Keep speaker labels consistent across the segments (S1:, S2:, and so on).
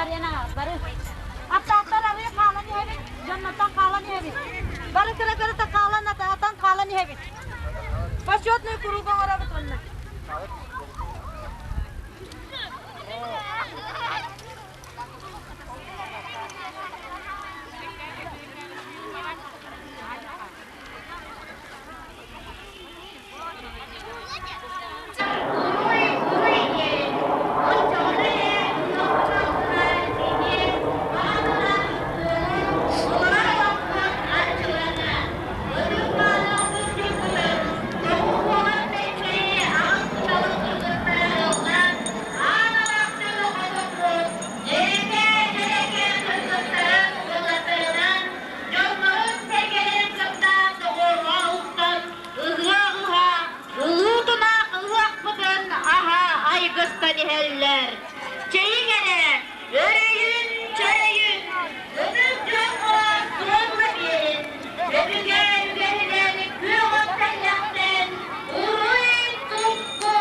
S1: Ариана, бары. Аттааттар арыы хаалан иһэбит, дьоннортон хаалан иһэбит. Бары кыра-кырата хаалан, атан хаалан иһэбит. Почетный круг оҥоробут онно.
S2: Дьоннорун-сэргэлэрин кытта доҕорго ылсан ыһыах ыһа, улуу тунах ыһыахпытын аһа айгыстан иһэллэр. Чэйиҥ эрэ, өрөйүн, чөрөйүн, ытык дьоҥҥо суолла биэрин, өбүгэ үгэһинэн күөх от тэллэхтэн уруй-туску,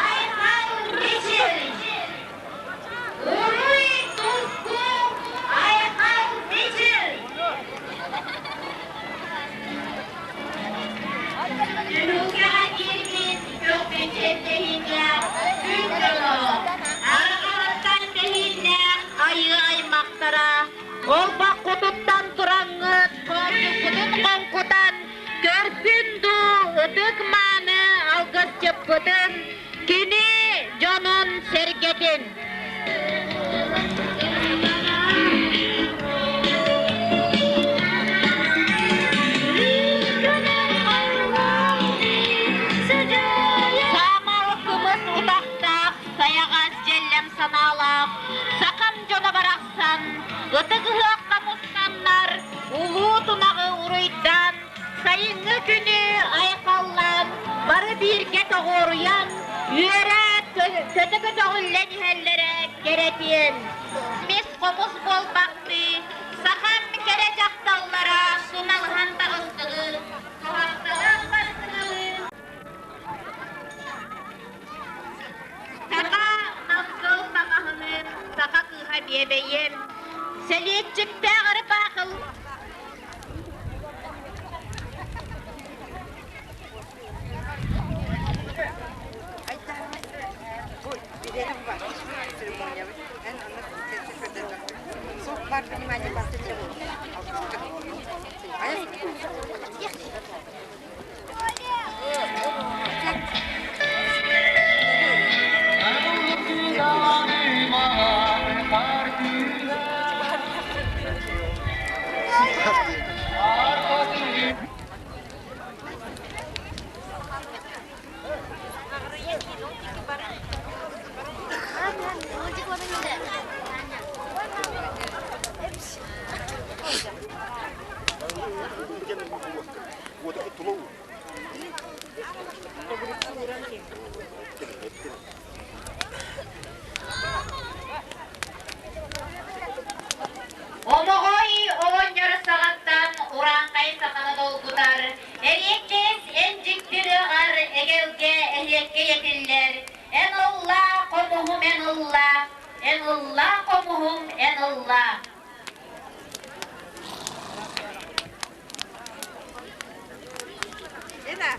S2: айхал-мичил! Уруй-туску, айхал-мичил! Түһүлгэҕэ киирбит көхпүччүт тэһииннээх күн дьоно, арҕаһыттан тэһииннээх айыы аймахтара, олбоххутуттан тураҥҥыт, хоордуккутун хоҥкутан, көрсүн дуу ытык-мааны алгысчыппытын, кини дьонун-сэргэтин. Саамал кымыс утахтаах, сайаҕас дьэллэм санаалаах, сахам дьоно барахсан, ытык ыһыахха мустаннар, улуу тунаҕы уруйдаан, Сайыҥҥы күнү айхаллаан, бары бииргэ тоҕуоруйан, үөрэ көтө-көтөҕүллэн иһэллэрэ кэрэтиэн. Мис хомус буолбахтыы, сахам кэрэ дьахталлара суналыһан таҕыстыгыт, туһахтаран бардыгыт. Саха наскыл таҥаһыныын, саха кыыһа биэбэйиэн, сэлиэччиктээх ырыпаахыл Омоҕой оҕонньор саҕаттан урааҥхай саханы долгутар, эриэккэс эн дьикти ырыаҕар эгэлгэ эһиэккэ этиллэр, эн ыллаа хомуһум эн ыллаа, эн ыллаа хомуһум эн ыллаа.
S3: Лена,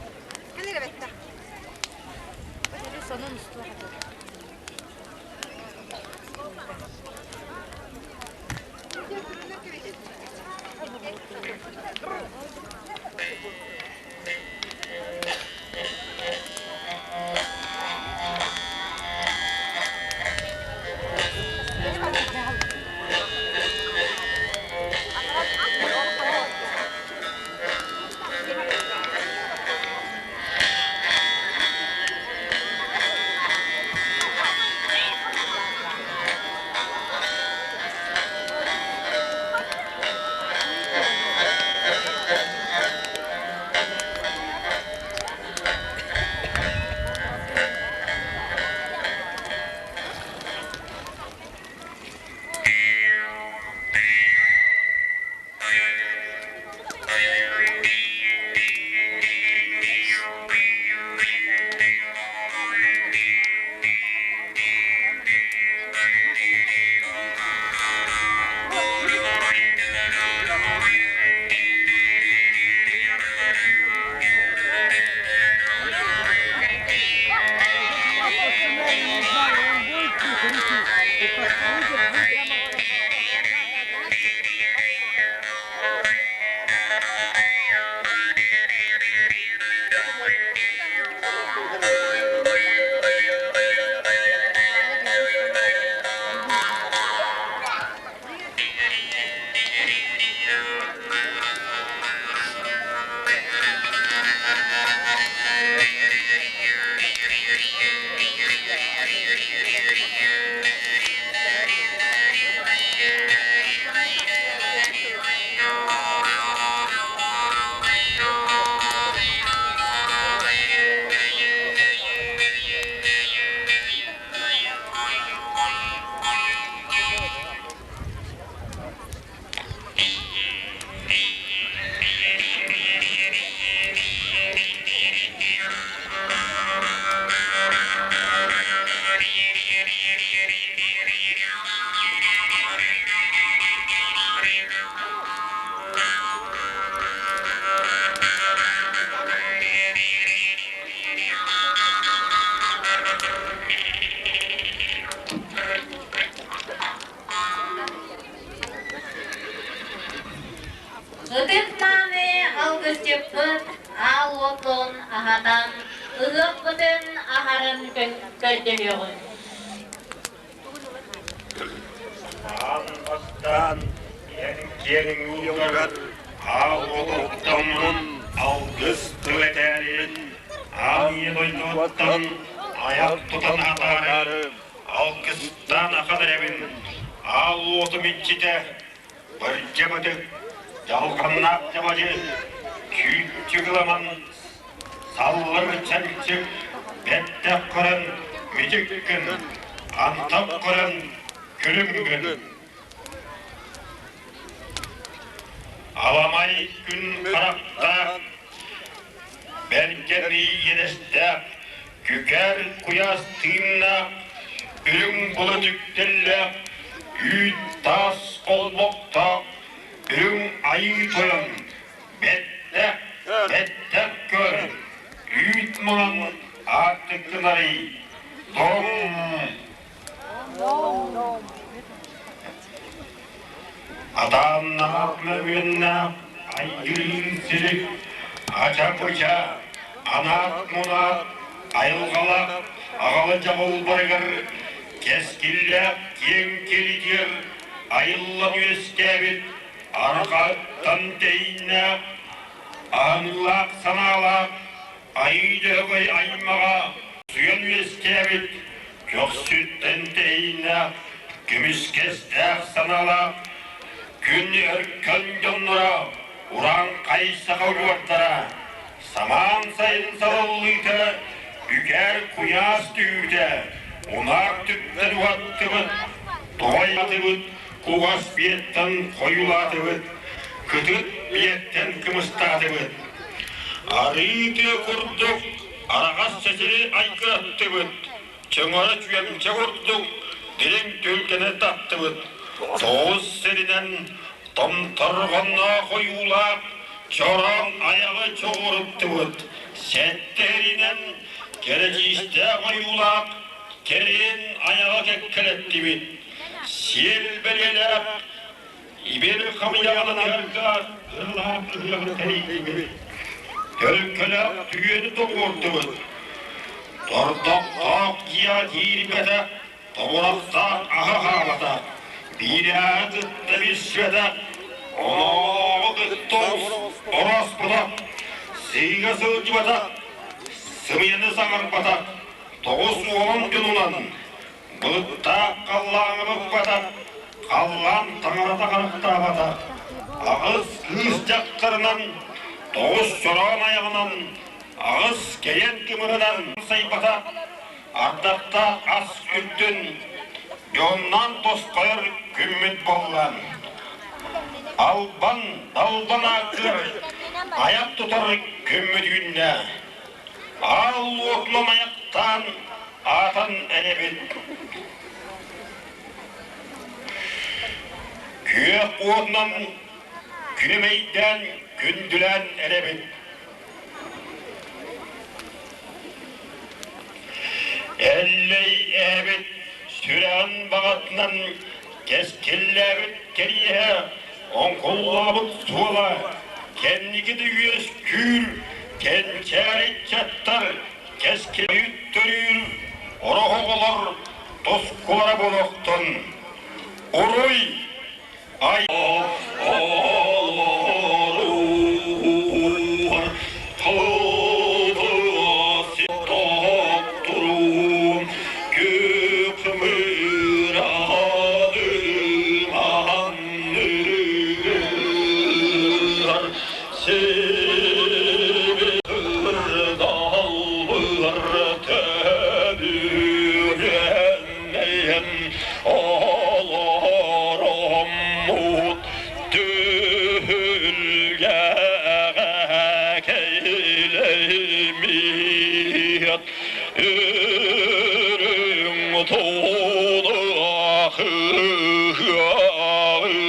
S3: кэл эрэ бэттэх. Сонун устуох этэ.
S2: Ытык-мааны алгысчыппыт аал уотун аһатан, ыһыахпытын аһарын көрдөһүөҕүҥ.
S4: Аан бастаан эн киэҥ уутугар аал уотуттаммын алгыс тыл этээрин, аан ийэ дойдуттан айах тутан атаары алгыстаан ахан эрэбин, аал уотум иччитэ Бырдьа-бытык, дьалханнаах дьабадьы, күүччүк ыламан, саллар чанчык, бэттэх көрөн мүчүк гын, антах көрөн күлүм гын. Аламай күн харахтаах, бэргэн иэдэстээх, күкээр куйаас тыыннаах, үрүҥ былыт үктэллээх, үүт таас холбохтоох, үрүҥ айыы тойон, бэттэх, бэттэх көр, үүт маҥан аартыккын арый, дом! Атааннаах мөҥүөннээх айгырыын силик, ача-быча, анаат-мунаат, айылҕалаах аҕала дьаҕылбарыгар кэскиллээх киэҥ киритиэр айыллан үөскээбит арҕааттан тэйиннээх, аһыныылаах санаалаах Айыы Дьөһөгөй аймаҕа суйан үөскээбит көхсүттэн тэйиннээх, көмүскэстээх санаалаах күн өркөн дьонноро, урааҥхай саха удьуордара, самаан сайын салаллыыта, үкээр куйаас түһүүтэ, унаар түптэн уһаттыбыт, тоҕой атыбыт, кугас биэттэн хойулаатыбыт, кытыт биэттэн кымыстаатыбыт. Арыы тыа курдук араҕас чэчири айгыраттыбыт, чөҥөрө чүөмчэ курдук дириҥ түлкэни таттыбыт, тоҕус сиринэн томторҕонноох ойуулаах чороон айаҕы чоҕуруттубут, сэттэ сиринэн кэрэчиистээх ойуулаах кэриэн айаҕы кэккэлэттибит, сиэл бэлиэлээх Ибир хамыйаҕынан ырылаах ыһыаҕы тэрийдибит, төлкөлөөх түгэни тоҕуордубут, тордохтоох дьиэҕэ киирбэтэх, тобурахтаах аһа хаалбатах, биирээҕи кытта билсибэтэх, онооҕу кытта орооспотох, сыыга сылдьыбатах, сымыйаны саҥарбатах, 90 дьонунан Былыттаах халлааҥҥа быкпатах, халлаан таҥарата харахтаабатах, аҕыс кыыс дьахтарынан, тоҕус чороон айаҕынан, аҕыс кэйэн кымыһынан сайбатах, ардахтаах ас үрдүн дьонунан тосхойор күммүт буолла. Албан, далбан ааккыр, айах тутар күммүт үүннэ. Аал уотунан айахтаан аатан эрэбит. Күөх уотунан күөмэйдээн күндүлээн эрэбит. Эллэй эһэбит. Сүрэҕин баҕатынан кэскиллээбит кэриэһэ, оҥкуллаабыт суола, кэнники да үөскүүр кэнчээри ыччаттар кэскил төрүүр ороһоҕолор тускулара буолуохтун. Уруй! Ай! Олороммут түһүлгэҕэ кэлимиэт үрүҥ тунах ыһыаҕын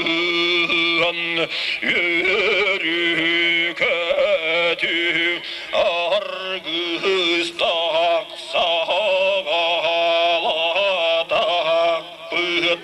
S4: үөрүү-көтүү аргыстаах саҕалатахпыт.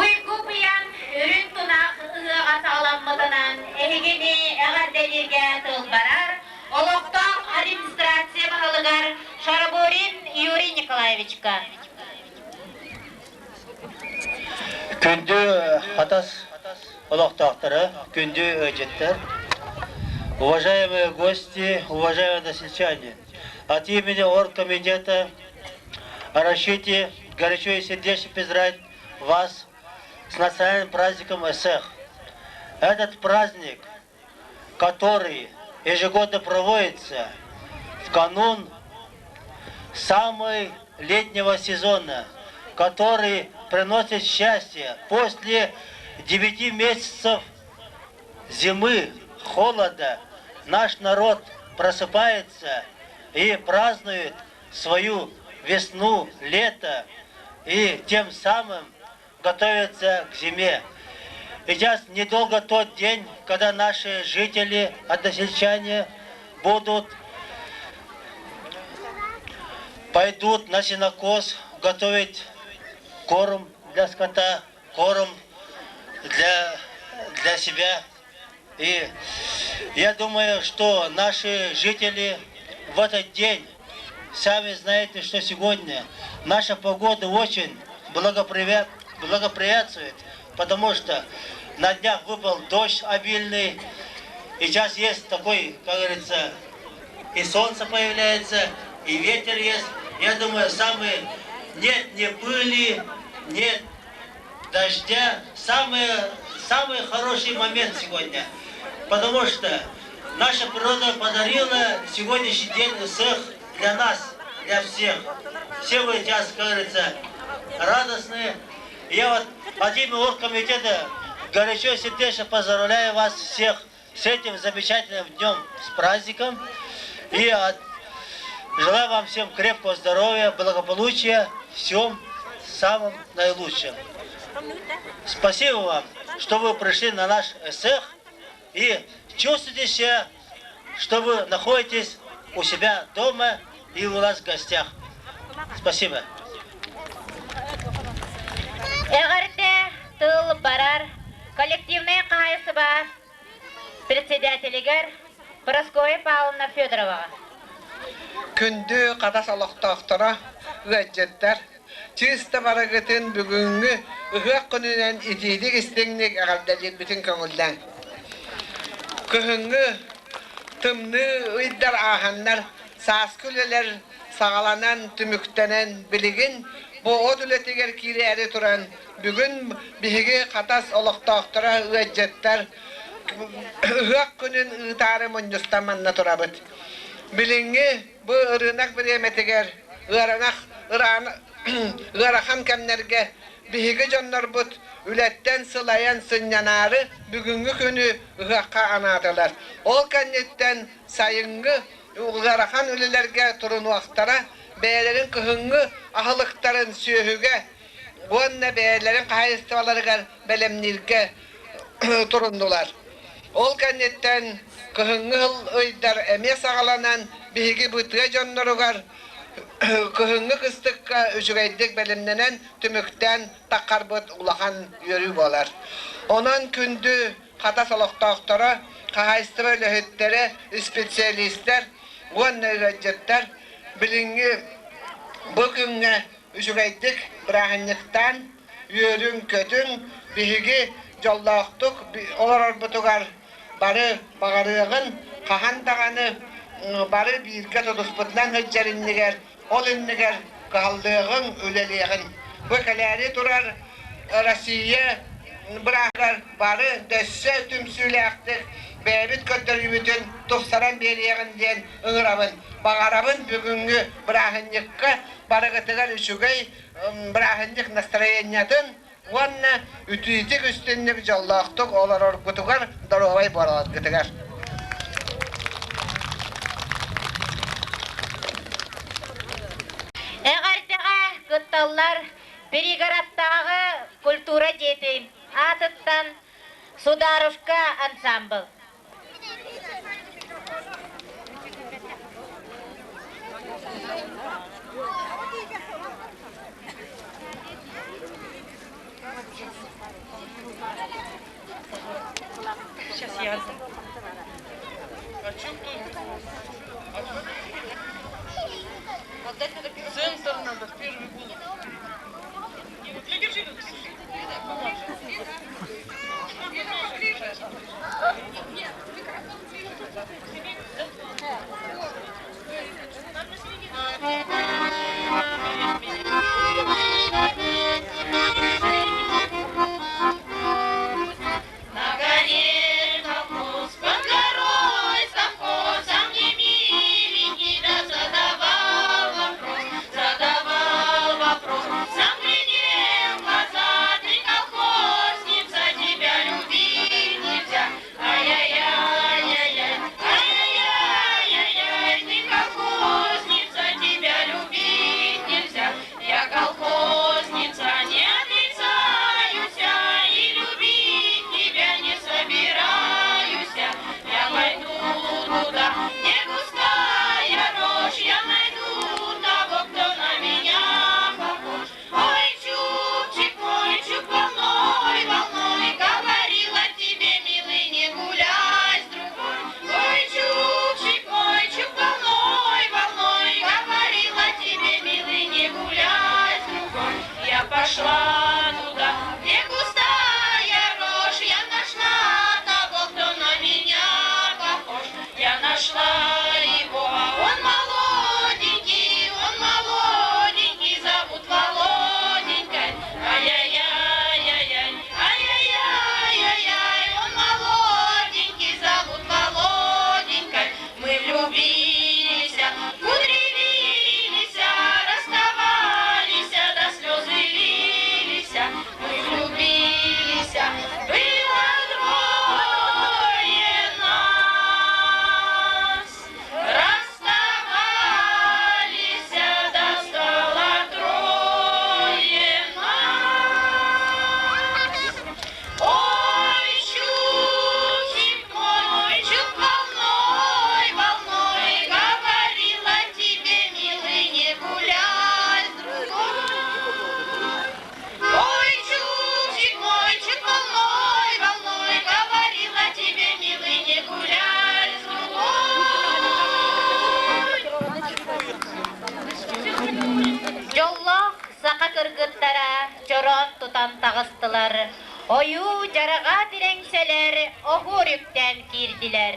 S2: Уйгу быйаҥ үрүҥ тунах ыһыаҕа саҕаламмытынан эһигини эҕэрдэлииргэ тыл барар олохтоох администрация баһылыгар Шараборин Юрий Николаевичка.
S5: Күндү Хатас олохтоохторо, күндү ыалдьыттар, уважаемые гости, уважаемые односельчане, от имени оргкомитета разрешите горячо и сердечно поздравить вас с национальным праздником Ысыах. Этот праздник, который ежегодно проводится в канун самой летнего сезона, который приносит счастье после 9 месяцев зимы, холода, наш народ просыпается и празднует свою весну, лето, и тем самым готовится к зиме. И сейчас недолго тот день, когда наши жители, односельчане будут, пойдут на сенокос готовить корм для скота, корм для, для себя. И я думаю, что наши жители в этот день, сами знаете, что сегодня наша погода очень благоприятствует, потому что на днях выпал дождь обильный, и сейчас есть такой, как говорится, И солнце появляется, и ветер есть. Я думаю, самый нет ни пыли, нет дождя. Самый, самый хороший момент сегодня. Потому что наша природа подарила сегодняшний день всех для нас, для всех. Все вы сейчас, как говорится, радостные. Я вот от имени оргкомитета горячо сердечно поздравляю вас всех с этим замечательным днем, с праздником. И желаю вам всем крепкого здоровья, благополучия, всем самым наилучшим. Спасибо вам, что вы пришли на наш ыһыах и чувствуете себя, что вы находитесь у себя дома и у нас в гостях. Спасибо.
S2: Эҕэрдэ тыл барар коллективнай хаһаайыстыба председателигэр Прасковья Павловна Федороваҕа.
S6: Күндү Хатас олохтоохторо, ыалдьыттар, чыыста барыгытын бүгүҥҥү ыһыах күнүнэн итиитик истиҥник эҕэрдэлиирбитин көҥүллээҥ. Кыһыҥҥы тымныы ыйдар ааһаннар, сааскы үлэлэр саҕаланан, түмүктэнэн, билигин бу от үлэтигэр киирээри туран, бүгүн биһиги Хатас олохтоохторо ыалдьыттар ыһыах күнүн ыытаары мунньустан манна турабыт. Билиҥҥи бу ырыынак бириэмэтигэр ыаранах ыарахан кэмнэргэ биһиги дьоннорбут үлэттэн сылайан сынньанаары бүгүҥҥү күнү ыһыахха анаатылар. Ол кэнниттэн сайыҥҥы ыарахан үлэлэргэ турунуохтара, бэйэлэрин кыһыҥҥы аһылыктарын сүөһүгэ уонна бэйэлэрин хаһаайыстыбаларыгар бэлэмнииргэ туруннулар. Ол кэнниттэн кыһыҥҥы ыйдар эмиэ саҕаланан биһиги бытыа дьонноругар кыһыҥҥы кыстыкка үчүгэйдик бэлэмнэнэн түмүктээн таххарбыт улахан үөрүү буолар. Онон күндү Хатас олохтоохторо, хаһаайыстыба үлэһиттэрэ, специалистар уонна ыалдьыттар билиҥҥи бу күҥҥэ үчүгэйдик бырааһынньыктаан үөрүҥ-көтүҥ, биһиги дьоллоохтук олорорбутугар бары баҕарыаҕын, хаһан даҕаны бары бииргэ тутуспутунан сылдьар иннигэр, ол иннигэр кыһаллыаҕыҥ, үлэлиэҕиҥ. Бу кэлээри турар Россия бырааһыгар бары дөссө түмсүүлээхтик бэйэбит көрдөрүүбүтүн тупсаран биэриэҕин диэн ыҥырабын. Баҕарабын бүгүҥҥү бырааһынньыкка барыгытыгар үчүгэй бырааһынньык настроениетын уонна үтүөтүк үстүннүк дьоллоохтук олороргутугар доруобай буоларгытыгар.
S2: Эҕэрдэҕэ кытталлар Пригородтааҕы культура дьиэтин аатыттан Сударушка ансамбл.
S7: Сейчас я. Центр надо в первый голос.
S2: На горе колхоз, под горой совхоз, а мне миленький да задавал вопрос, задавал вопрос. Сам глядел в глаза, ты колхозница, тебя любить нельзя. Ай-яй-яй-яй-яй, ай-яй-яй-яй-яй, ты колхозница, тебя любить. баһылыктара чороон тутан таҕыстылар, ойуу дьараҕа тирэҥсэлэр оһуор үктээн киирдилэр.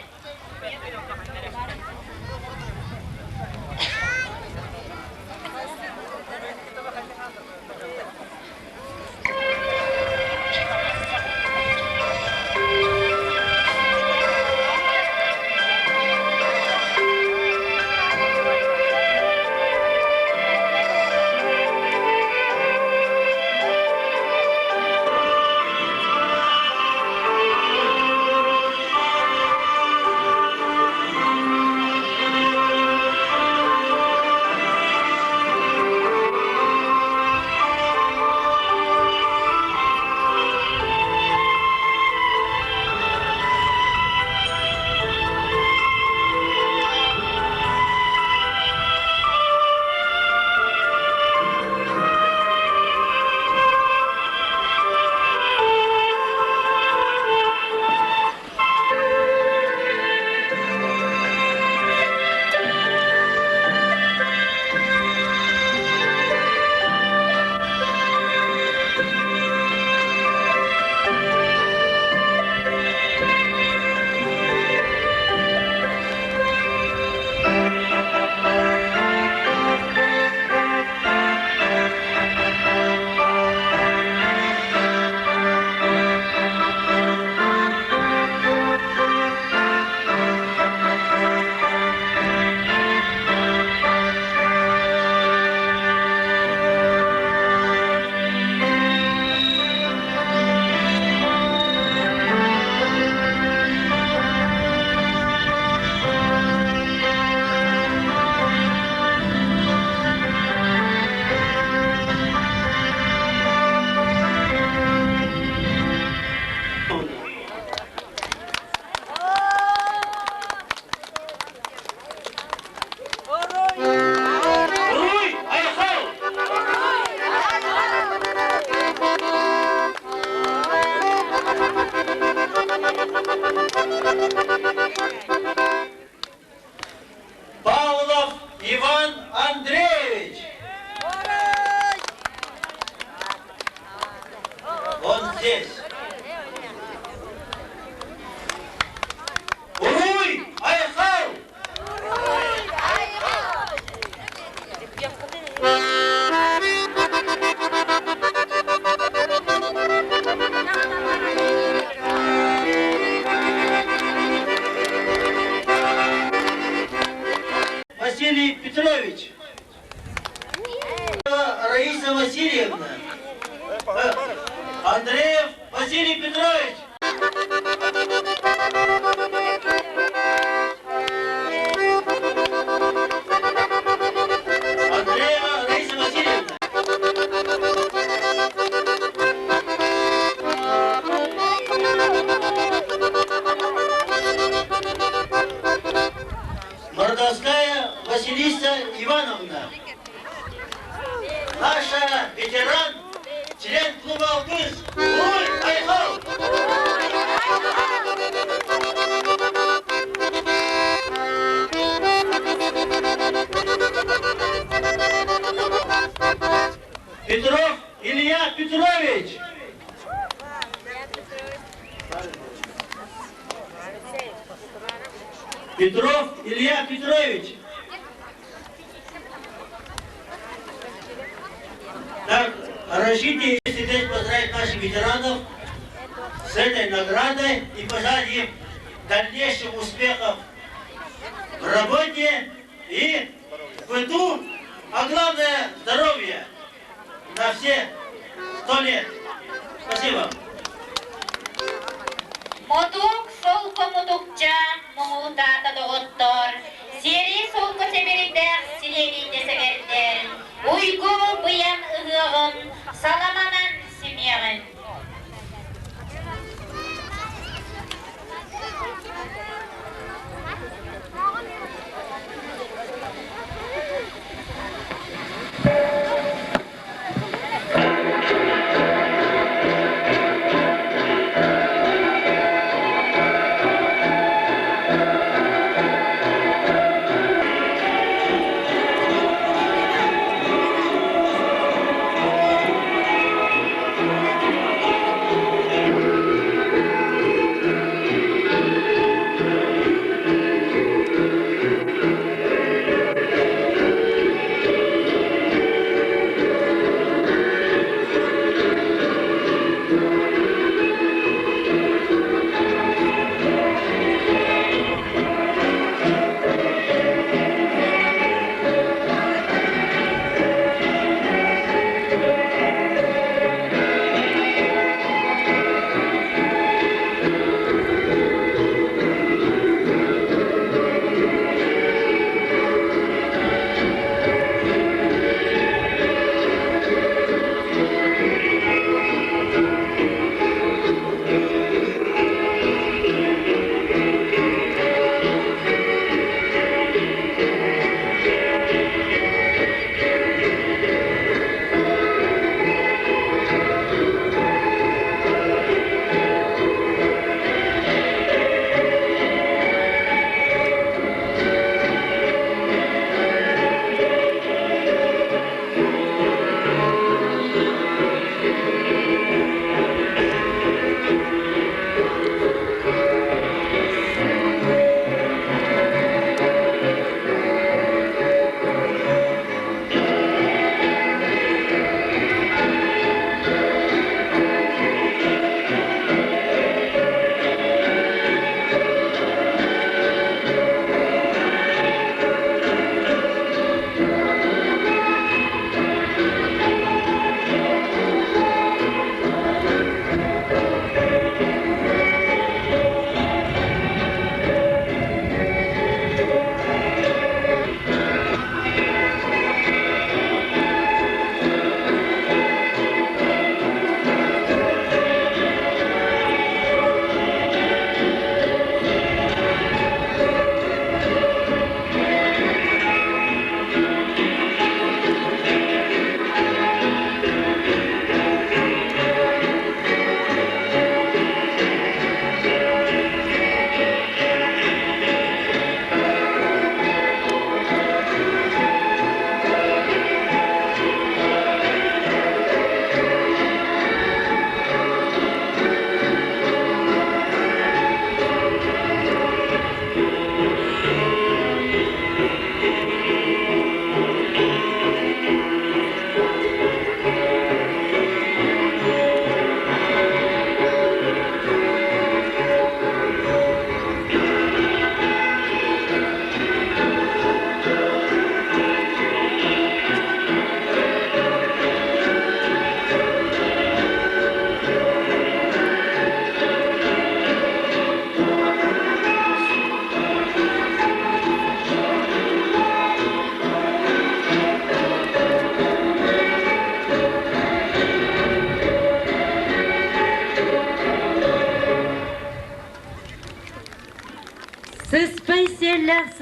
S5: Уруй! Айхал! Павлов Иван Андреевич! Он здесь. Уруй! Айхал! Василий Петрович. Раиса Васильевна. Андреев Василий Петрович. Андреева Раиса Васильевна. Мордовская Василиса Ивановна. Наша ветеран, член клуба «Алгыс». Уруй, айхал! Петров Илья Петрович. Петров Илья Петрович. Так, разрешите здесь поздравить наших ветеранов с этой наградой и пожелать им дальнейших успехов в работе и в быту, а главное здоровья на все 100 лет. Спасибо.
S2: Мутук солко мутукча муҥутаата доҕоттор, сиэрий солко сэбирдэх силиэлийдэ сэгэрдэр, уйгу быйаҥ ыһыаҕын саламанан симиэҕин.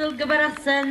S2: сылгы барахсан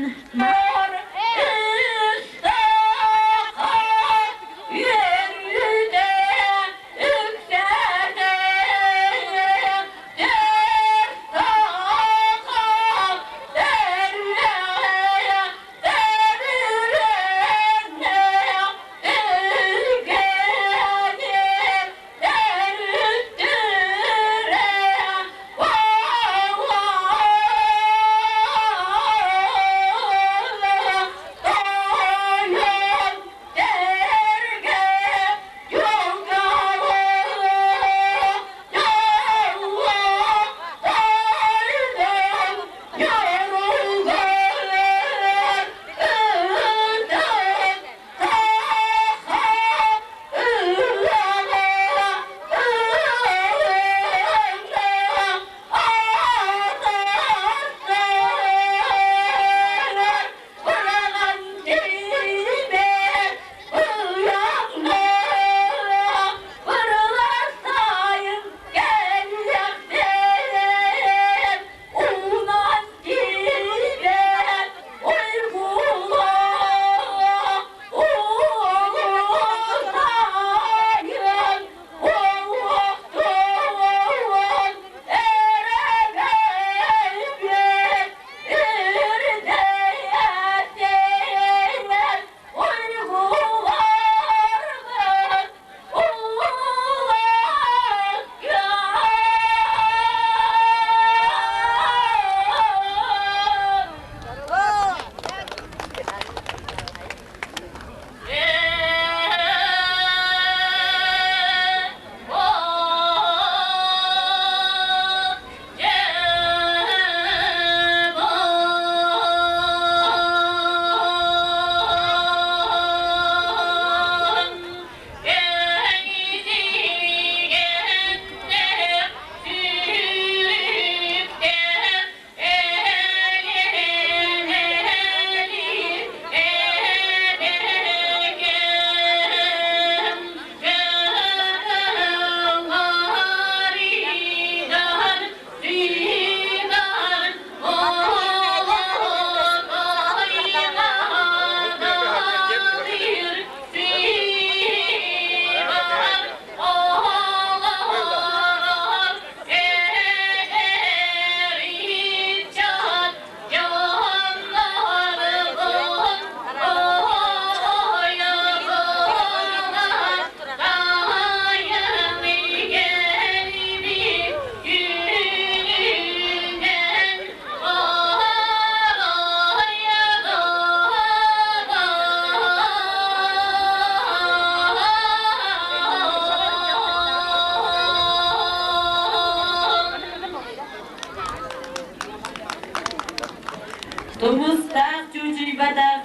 S2: Тумустаах чуучуйбатах,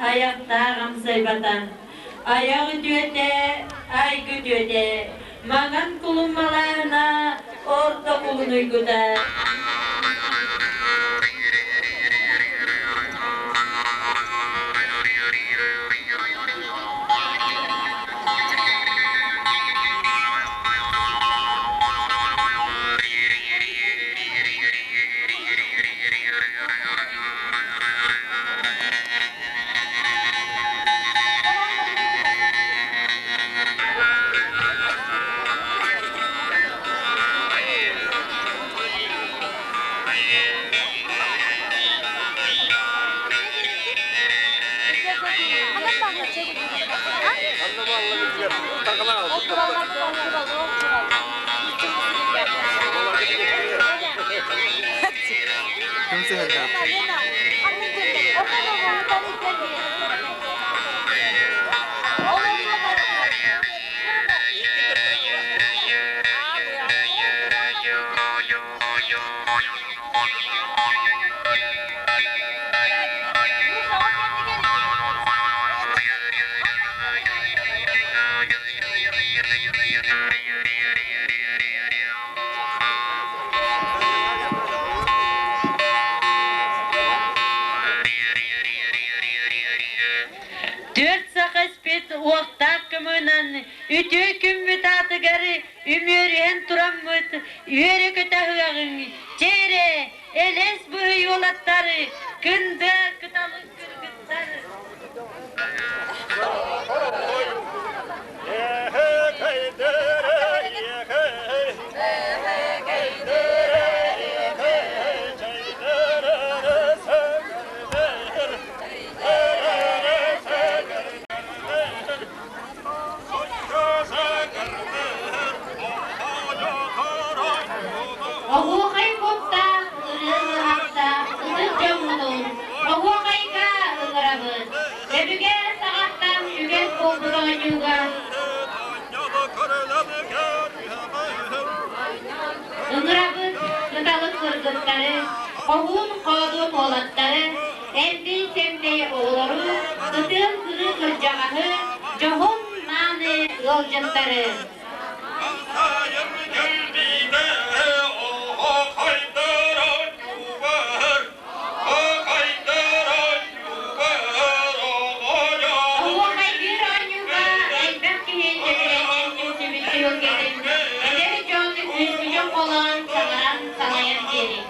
S2: айахтаах амсайбатах, айах үтүөтэ, айгы үтүөтэ, маҥан кулун малааһына, орто кулун уйгута. Түөрт саха испит уохтаах көмөнөн үтүө күммүт аатыгар үмүөрүһэн тураммыт үөрэ-көтө ыһыаҕыҥ, чээрэ, элэс быһый уолаттары. Күндү кыталык кыргыттар! Оһуохай куттаах, ырыа ыаһахтаах ытык дьоммутун оһуохайга ыҥырабыт. Өбүгэ саҕаттан үгэс буолбут оонньууга ыҥырабыт кыталык кыргыттары, хоһуун хоодуот уолаттары, эрдий-сэмнэй оҕолору, ытыан кырыы кырдьаҕаһы, дьоһун мааны ыалдьыттары. Оһуохайдыыр оонньууга элбэх киһи сөбүлэҥинэн түмсүбүт түһүлгэтин эдэр дьон күүскүтүн холоон саҥаран салайан биэриҥ.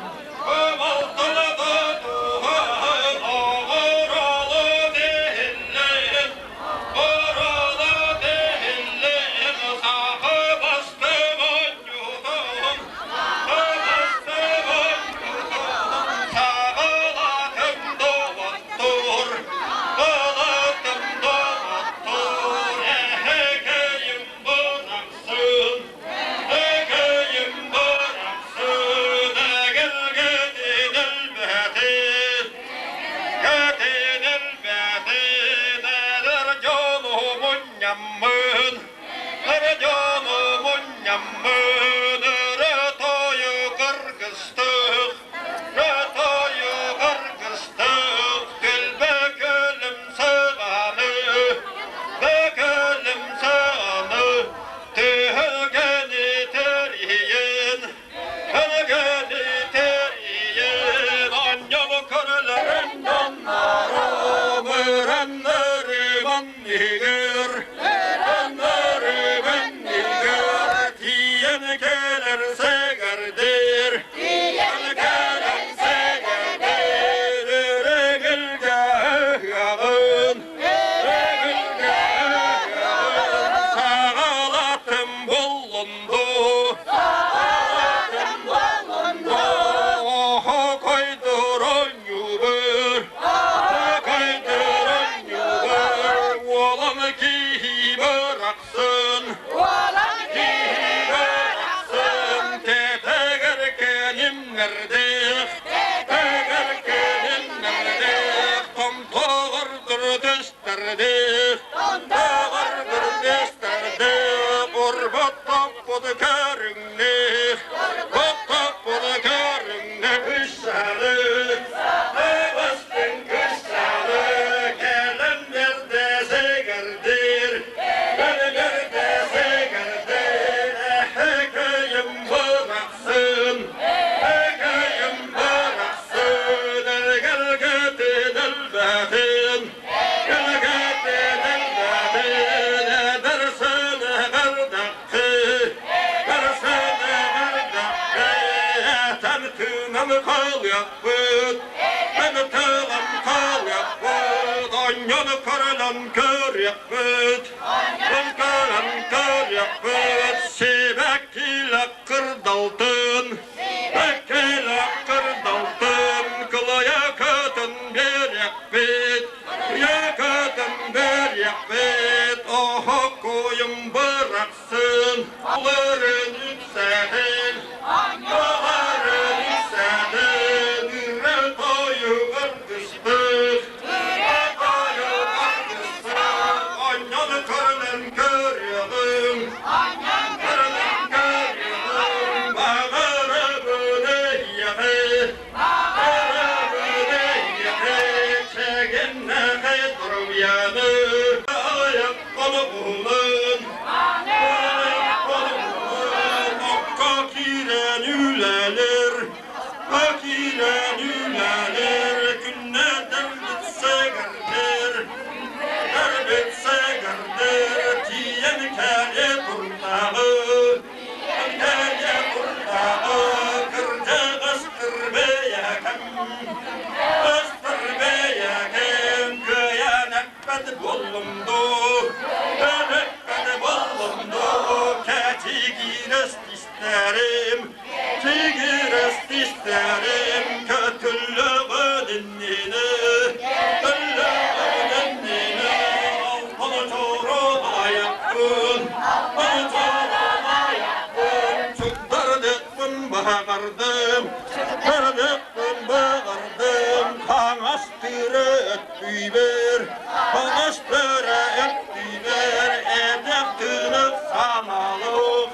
S4: Хаҥастара өттүгэр эдэх тыынык санаалык,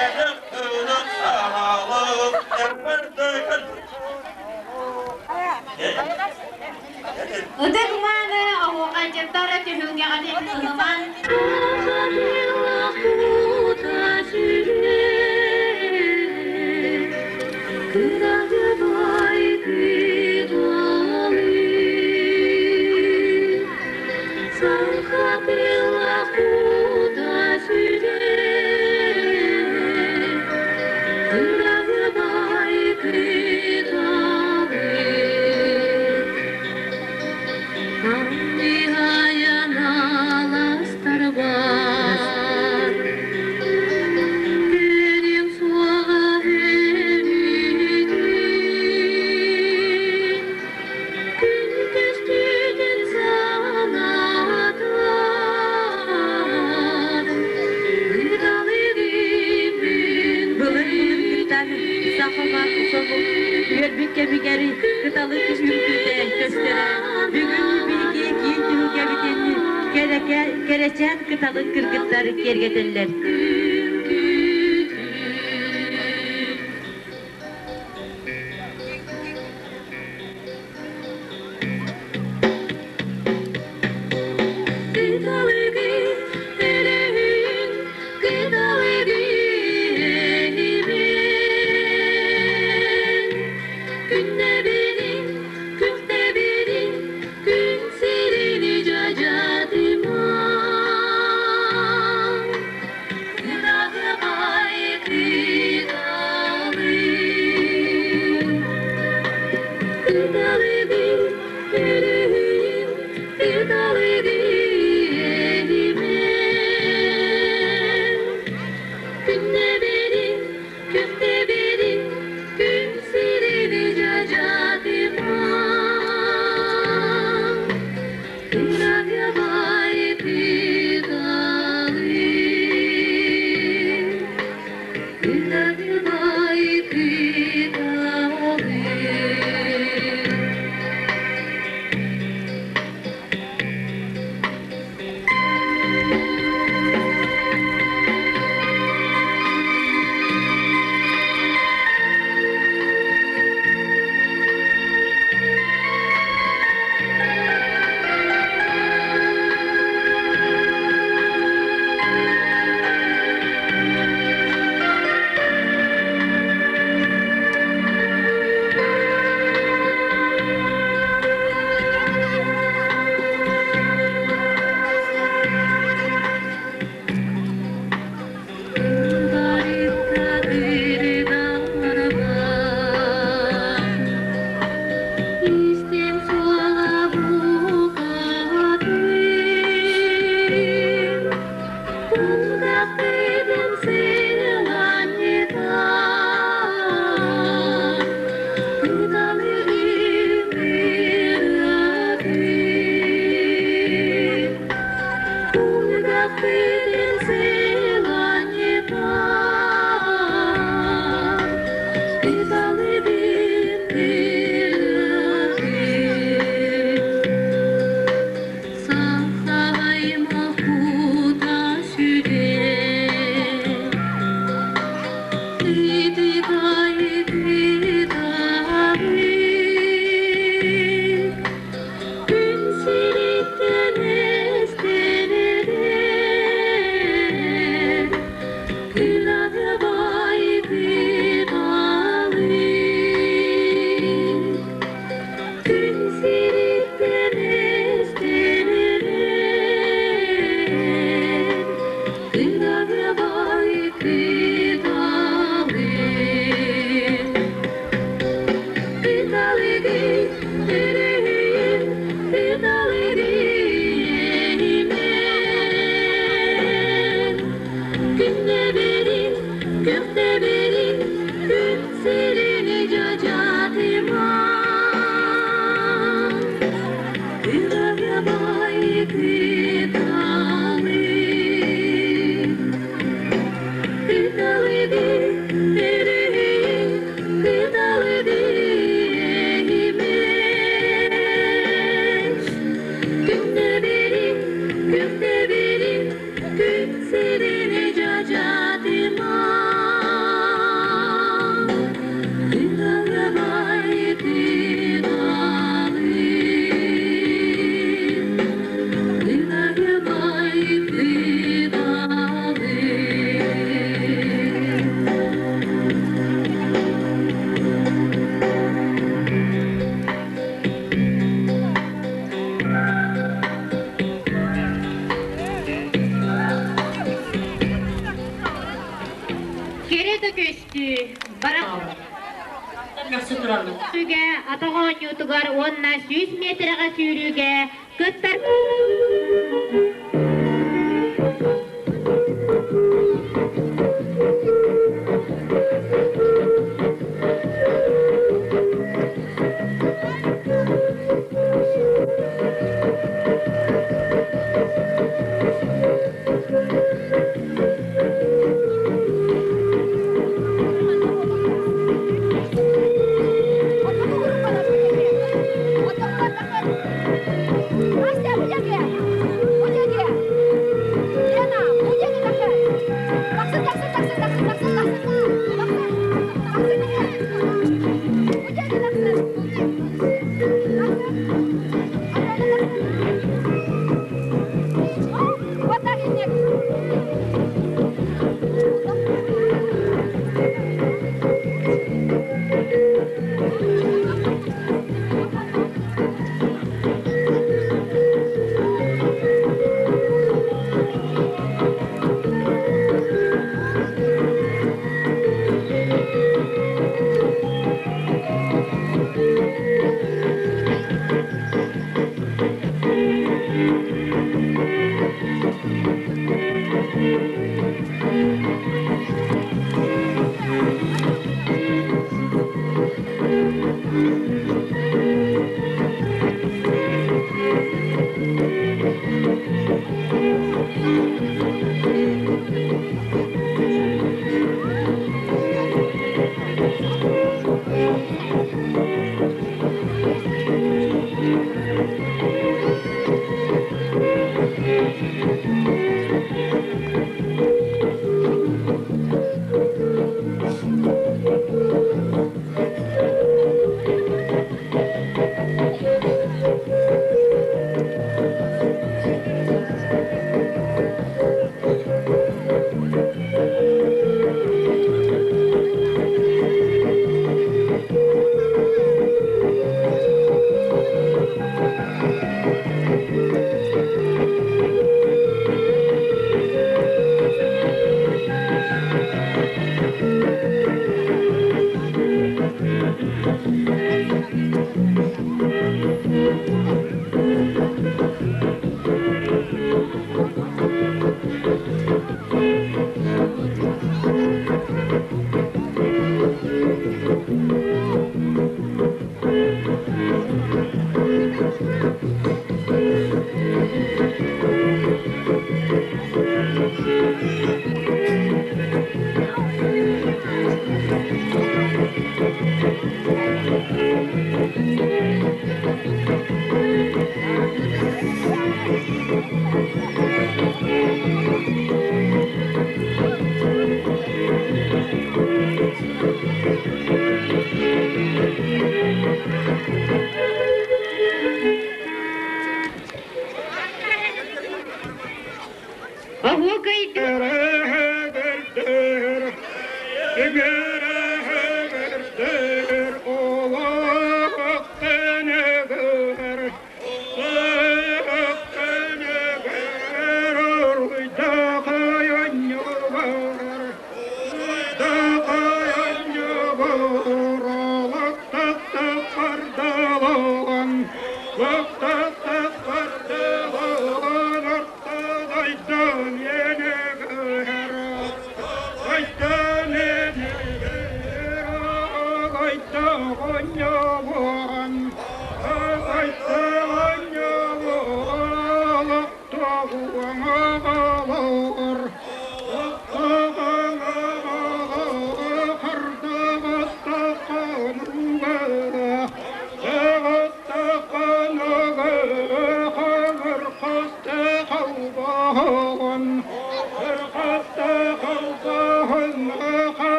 S4: эдэх тыынык санаалык, эрбэрдэ
S2: Ытык мааны оһуохайдьыттар түһүлгэҕитин ылыман
S1: Былыр-былыргыттан сахама сомук үөрбүт кэмигэр кыталык үҥкүүтэ көстөрө. Бүгүн биһиги киин түһүлгэбитин кэрэчээн кыталык кыргыттар киэргэтэллэр.
S2: күстүү бара Сүүгэ атах оонньуутугар уонна 100 миэтэрэҕэ сүүрүүгэ кыттар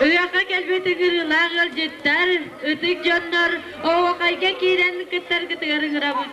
S2: Ыһыахха кэлбит ыҥырыылаах ыалдьыттар, ытык дьоннор оһуохайга киирэн кыттаргытыгар ыҥырабыт.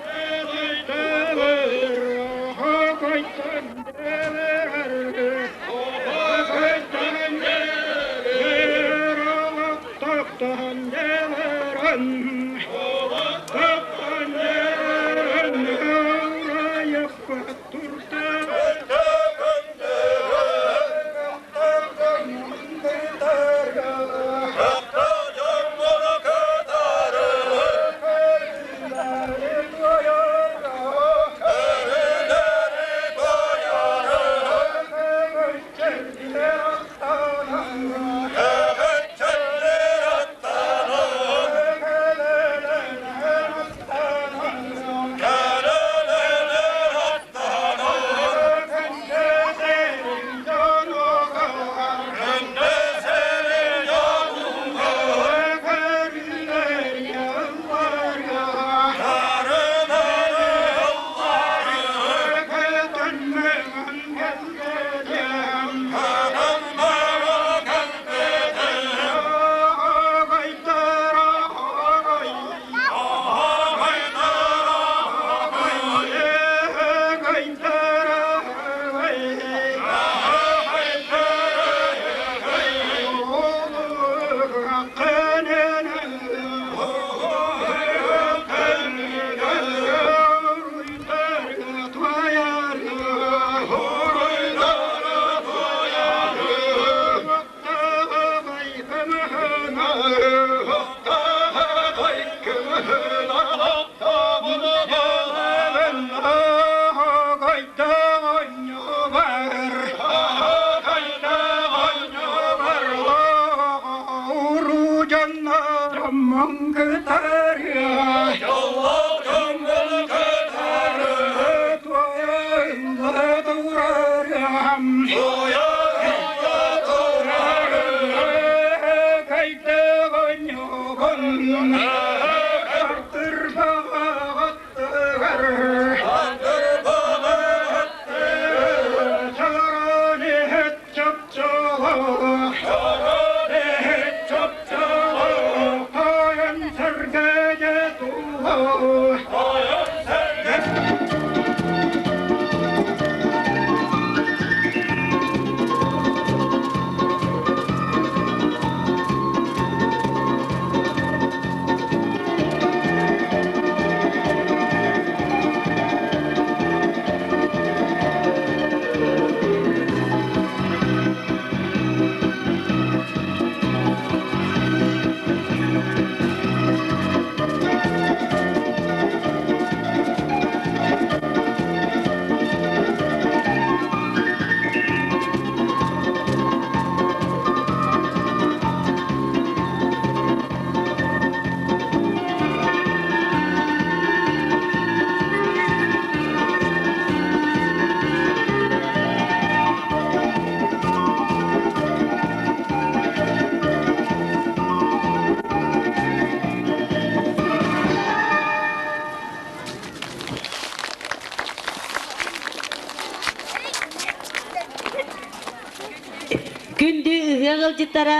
S2: Күндү ыһыах ыалдьыттара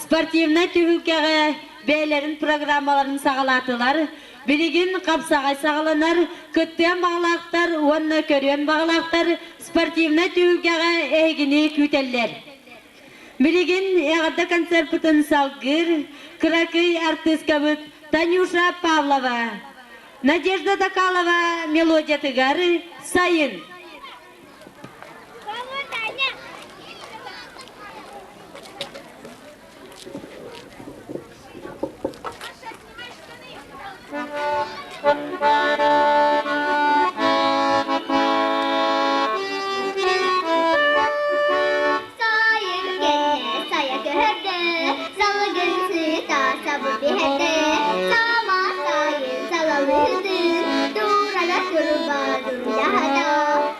S2: спортивнай түһүлгэҕэ бэйэлэрин программаларын саҕалаатылар. Билигин хапсаҕай саҕаланар, кыттыан баҕалаахтар уонна көрүөн баҕалаахтар спортивнай түһүлгэҕэ эһигини күүтэллэр. Билигин эҕэрдэ концерпытын салгыыр кыракый артыыскабыт Танюша Павлова. Надежда Докалова мелодиятыгар «Сайын».
S8: Сайын кэллэ, сайа көһөрдө, салгын сыта сабы биһэрдэ, сама сайын салалыытын, туурана турба дуйдаһата.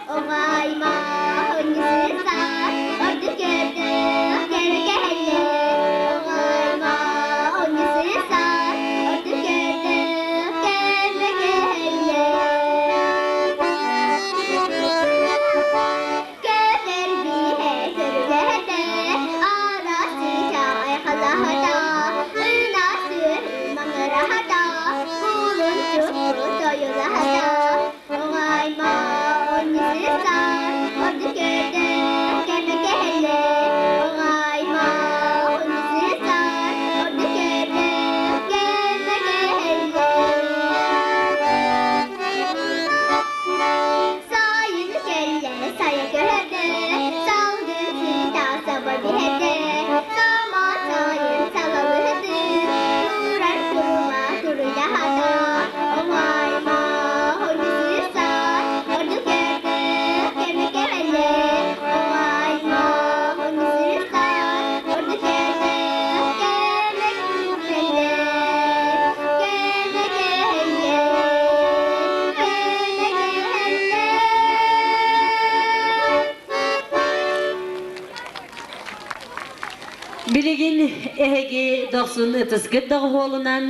S9: Билигин эһиги дохсун ытыскыт доҕуһуолунан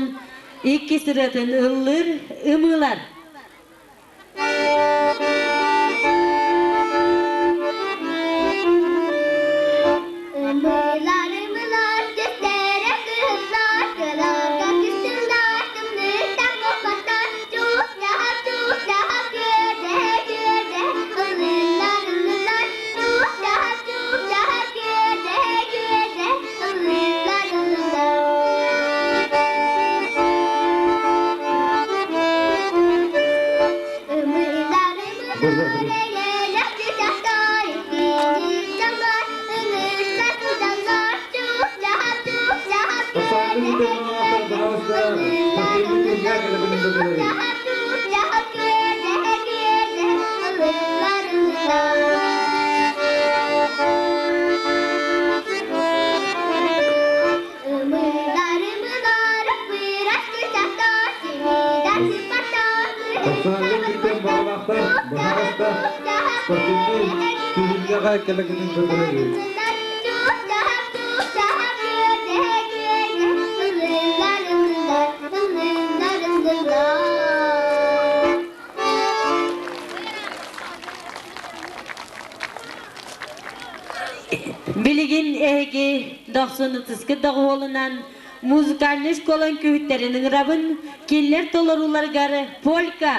S9: иккис ырыатын ыллыыр ымыылар.
S8: Ымыылар, ымыылар, көстөрө кыһыллар, кыларга кыстыллар, тымныыттан куоппаттар, чук-чаһап, чук-чаһап, күөдэһэ, күөдэһэ, ыллыыллар, ыллыыллар, чук-чаһап, чук-чаһап, күөдэһэ, күөдэһэ, ыллыыллар, ыллыыллар. Ымыылар, ымыылар, эйэлээх чычахтар, итиини ыҥырса сылдьаллар, чук-чаһап, чук-чаһап, күөдэһэ, күөдэһэ, ыллыыллар, ыллыыллар, чук-чаһап, чук-чаһап, күөдэһэ, күөдэһэ, ыллыыллар, ыллыыллар. Ымыылар, ымыылар, бырас чычахтар, симидар сыппаттар,
S10: Тапсаҕайга киирдэн баҕалаахтар, баһаҕаста спортивнай түһүлгэҕэ кэлэкитин көрдөрөбүт.
S9: Билигин эһиги дохсун ытыскыт доҕуһуолунан музыкальнай школа үҥкүүһүттэрин ыҥырабын, кинилэр толорууларыгар полька.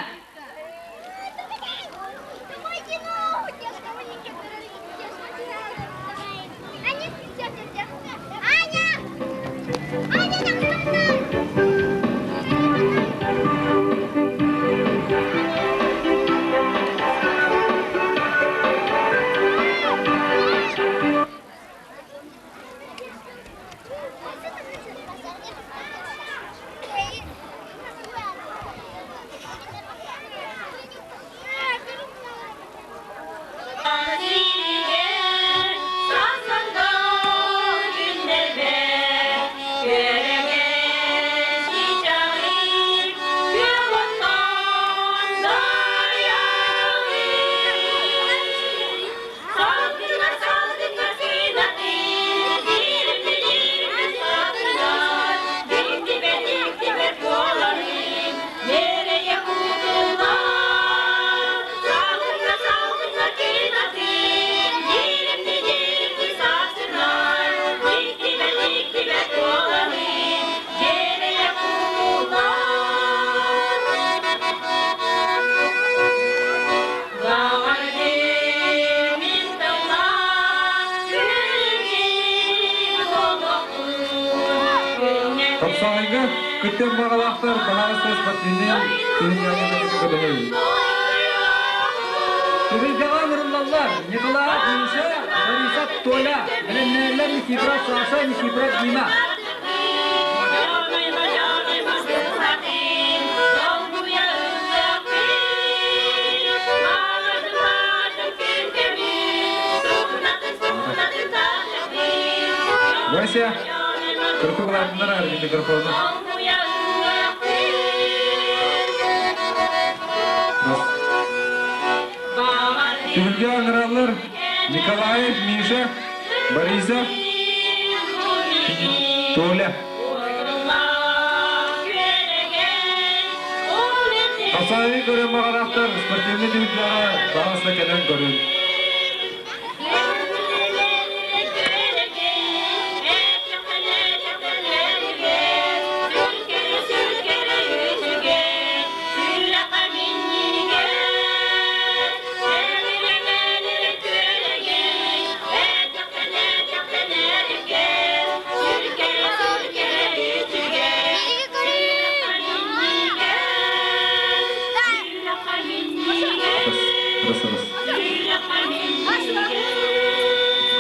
S10: Тапсаҕайга кыттыан баҕалаахтар баһаарыстар спортивнай түһүлгэҕэ көтөһөбүт. Түһүлгэҕэ ыҥырыллаллар Николай Миша, Борисов Толя, бэлэмнээллэр Никифоров Саша, Никифоров Дима. Вася, кыркылаатыннар микрофону. Түһүлгэ ыҥыраллар Николаев Миша, Борисов, Толя. Хасаайы көрөн баҕалаахтар спортивный түһүлгэҕэ баҕаста кэлэн көрүн.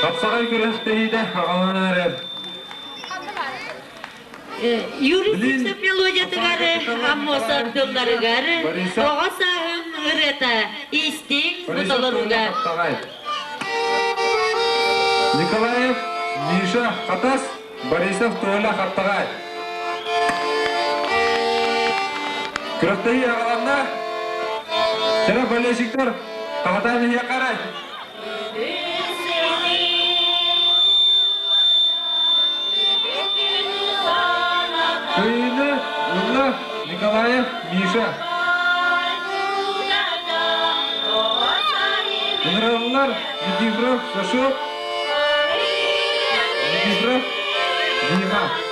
S10: Хапсаҕай күрэхтэһиитэ аҕалан эрэр.
S9: Юрий Сивцев мелодиятыгар Аммосов тылларыгар оҕо сааһым ырыата истиҥ бу толорууга.
S10: Николаев Миша Хатас, Борисов Толя Хаптаҕай. Күрэхтэһии аҕаланна. Кэрэ болельщиктар, хаһатаан иһиэххэ эрэ. Николаев Миша. Ыҥыраллар Никифоров Сашок, Никифоров Дима.